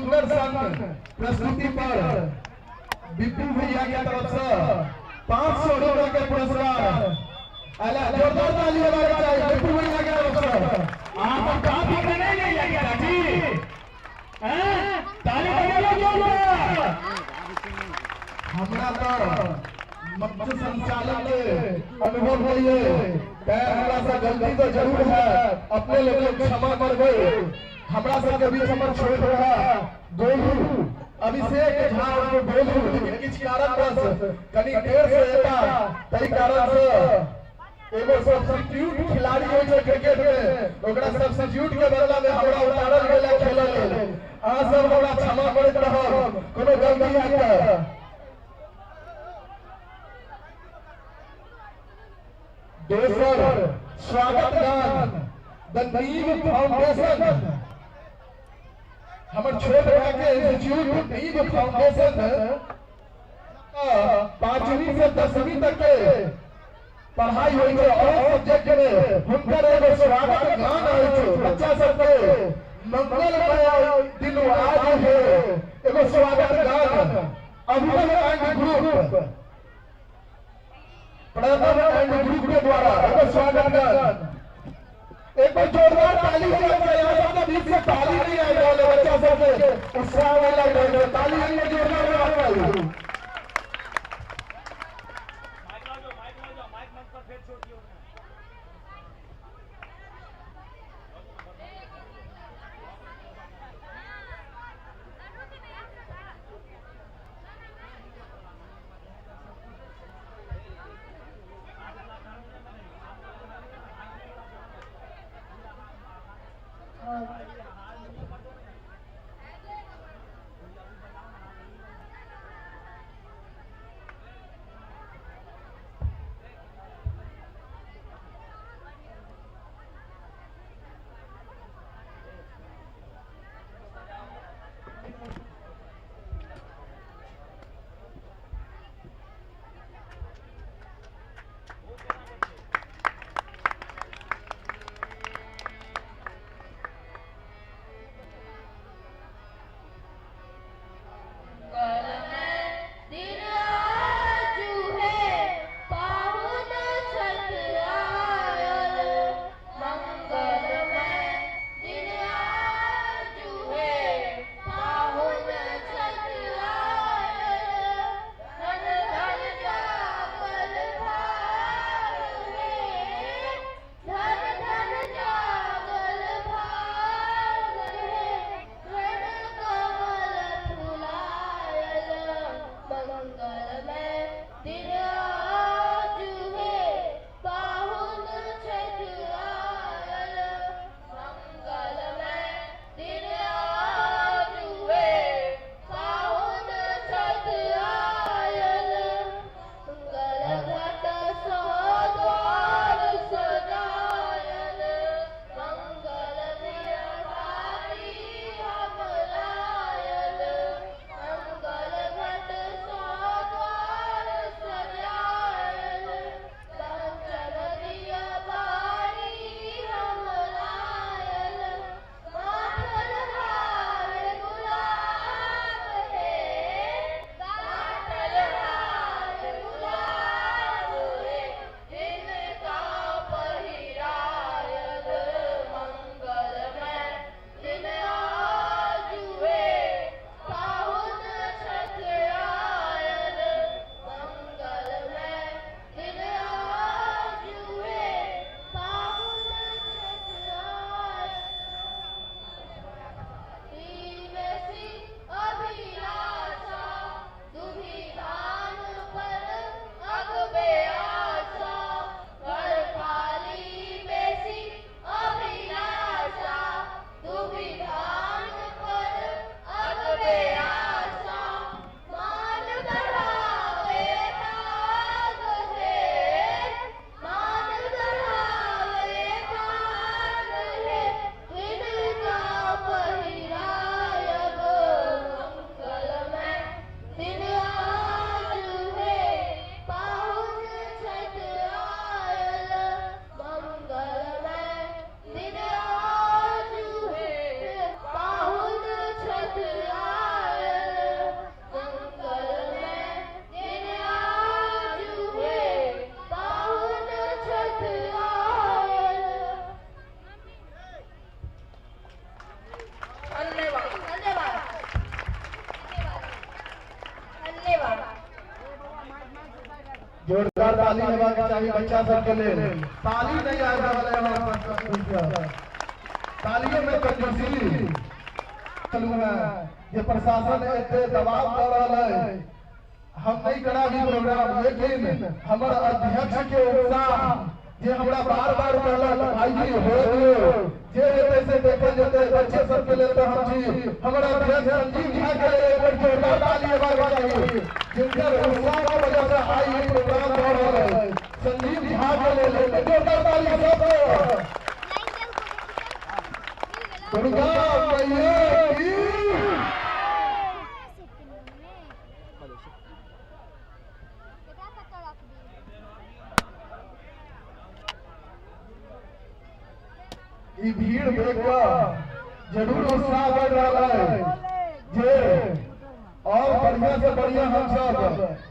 सुंदर सन प्रस्तुति पर बिट्टू भैया के तरफ से 500 रुपया के पुरस्कार अला। जोरदार ताली बजाना चाहिए बिट्टू भैया के तरफ से। आप काफी करने नहीं लगे चाची हैं? ताली बजाओ जोरदार। हमरा तो मंच संचालन के अनुभव होइए, तैं हमरा से गलती तो जरूर है, अपने लोग क्षमा करबै। हमरा सबके बीच हमर छोट रहा गोलू अभिषेक झा उर्फ गोलू, लेकिन किछु कारणवश कनी देर से एता, ताहि कारण से एगो सब्स्टिट्यूट खिलाड़ी होइ छै क्रिकेट में, ओकरा सब्स्टिट्यूट के बदला में हमरा उतारल गेल है खेलऽ लेल। अहाँ सब हमरा क्षमा करैत रहब कोनो गलती हैत तऽ। दोसर स्वागत गान द नीव फाउंडेशन, हमर छोट भाई के इंस्टीट्यूट नीव फाउंडेशन, 5वीं से 10वीं तक के पढ़ाई होइ छै और सब्जेक्ट में, हुनकर एगो स्वागत गान होइ छै बच्चा सबके। मंगलमय दिन आज है, एगो स्वागत गान Abhinav and group, Pranav and group के द्वारा एगो स्वागत गान। एक बार जोरदार ताली हो जाए। यहाँ सबके बीच से ताली नहीं आ रहा है, बच्चा सबके उत्साह वाला ताली नहीं है, जोरदार ताली। माइक लाओ, माइक लाओ, माइक मंच पर फिर छोड़ दियो। ताली हेबाक चाही बच्चा सबके लेल। ताली नहीं आबि रहल है हमरा। तालियों में कंजूसी चलू है। ये प्रशासन एते दबाव दऽ रहल है, हम नहीं कराबी प्रोग्राम, लेकिन हमर अध्यक्ष के उत्साह जे हमरा बार बार कहलक भाई जी हो दियो, जे हेतै से देखल जेतै, बच्चे सबके लेल तऽ हम छी। हमर अध्यक्ष संजीव झा के लेल एक बेर जोरदार ताली हेबाक चाही, जिनकर उत्साह के वजह से आइ ई प्रोग्राम भऽ रहल है। संजीव झा के लेल एक जोरदार ताली सब। दुर्गा मैया की। ई भीड़ देख कऽ जरूर उत्साह बढ़ रहा है जे और बढ़िया से बढ़िया हम सब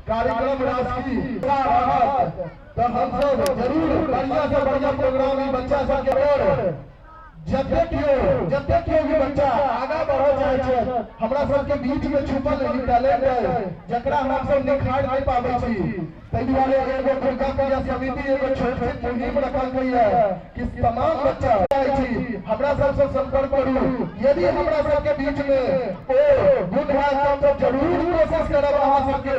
कार्यक्रम राशि रहत तो हम सब जरूर बढ़िया से बढ़िया प्रोग्राम ई बच्चा सबके और जते केओ भी बच्चा आगा बढ़ऽ चाहे छै, हमरा सबके बीच में छुपल ई टैलेंट है जकरा हम सब निखार नहीं पाबै छी। ताहि दुआरे एगो दुर्गा पूजा समिति एगो छोट छोट मुहिम रखल गई है कि तमाम बच्चा चाहे छी हमरा सबसे संपर्क करू। यदि हमरा सबके बीच में ओ गुण है तो हम सब जरूर कोशिश करब अहाँ सबके,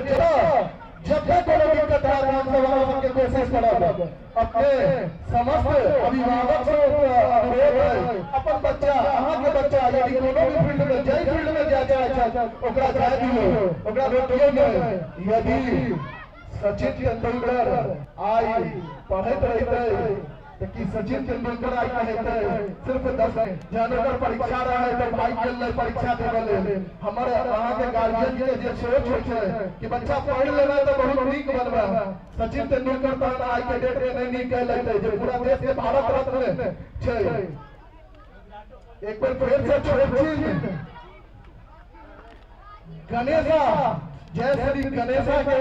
जब भी कोनो दिक्कत है हम सब अहाँ सबके कोशिश करब। अपने समस्त अभिभावक से अनुरोध है, अपन बच्चा, अहाँ के बच्चा यदि कोनो भी फील्ड में, जाहि फील्ड में जाय चाहे छै ओकरा जाय दियौ, ओकरा रोकियौ नहि। यदि सचिन तेंदुलकर आइ पढ़ैत रहितै तऽ की सचिन तेंदुलकर आइ कहतै सिर्फ 10 जहन ओकर परीक्षा रहै तऽ भागि गेल रहै परीक्षा देबऽ लेल। हमर अहाँ के गार्जियन के जे सोच होइ छै कि बच्चा पढ़ि लेबै तऽ बहुत नीक बनबै, सचिन तेंदुलकर तहन आइ के डेट में नहीं नीक कहलेतै जे पूरा देश के भारत रत्न छै। एक बेर फेर से छोट चीज गणेशा, जय श्री गणेशा के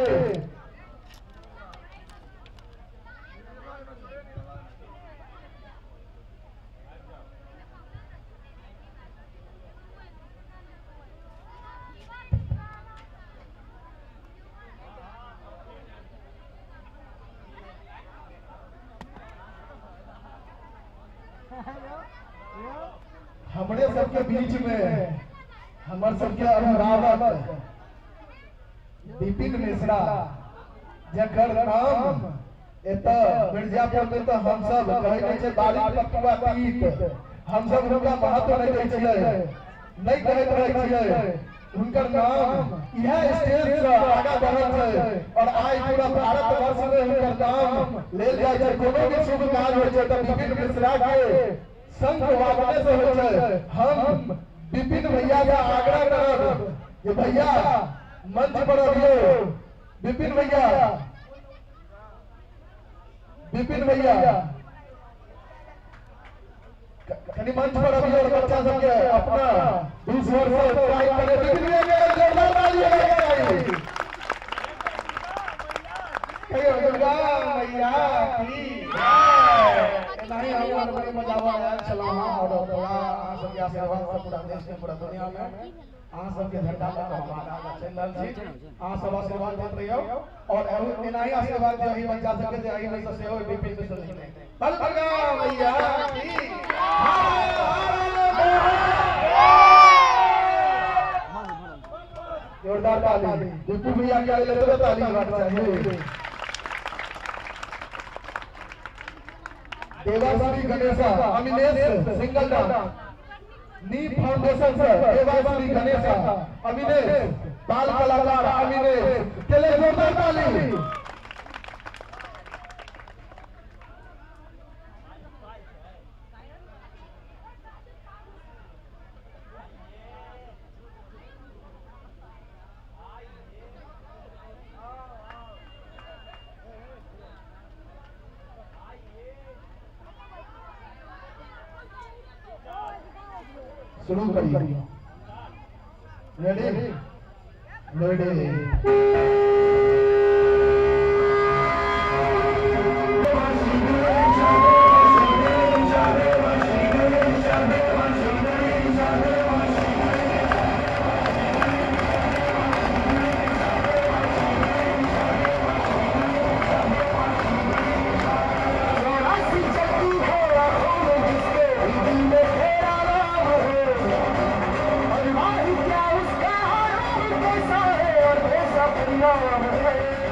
हमरे सबके बीच में हमर सबके अभिभावक विपिन मिश्रा, जकर नाम एतऽ मिर्जापुर में तऽ हम सब कहै नहि छै बारीक पकुआ तीत, हम सब हुनका महत्व नहि दै छियै, नहि कहैत रहै छियै। हुनकर नाम इएह स्टेज से आगा बढ़ल छै और आइ पूरा भारतवर्ष में हुनकर नाम लेल जाइ छै। कोनो भी शुभ काज होइ छै तऽ विपिन मिश्रा के संग वापने से होइ छै। हम विपिन भैया से आग्रह करब जे भैया मंच पर अबियौ। विपिन भैया, विपिन भैया कनि मंच पर अबियौ और बच्चा सबके अपना 20 वर्ष से उत्साहित करे। विपिन भैया के जोरदार ताली होबाक चाही। कहियो दुर्गा मैया की जय। एनाही हम हारमोनियम बजाबऽ आयल छलहुँ हँ और तोरा अहाँ सबके आशीर्वाद से पूरा देश में पूरा दुनिया में अहाँ सबके झंडा लऽ कऽ हम आगा आगा चलि रहल छी। अहाँ सब आशीर्वाद दैत रहियौ और एनाही आशीर्वाद दियौ एहि बच्चा सबके जे एहि में से सेहो विपिन मिश्र निकले। बल दुर्गा मैया की हर हर महादेव। जोरदार ताली विपुल भैया के लेल तो ताली होबाक चाही। देवाश्री गणेशा अमिनेश सिंगल डांस नी फाउंडेशन से देवाश्री गणेशा अमिनेश बाल कलाकार अमिनेश के लिए जोरदार ताली। शुरू करिए। Ready ready. भैया रे।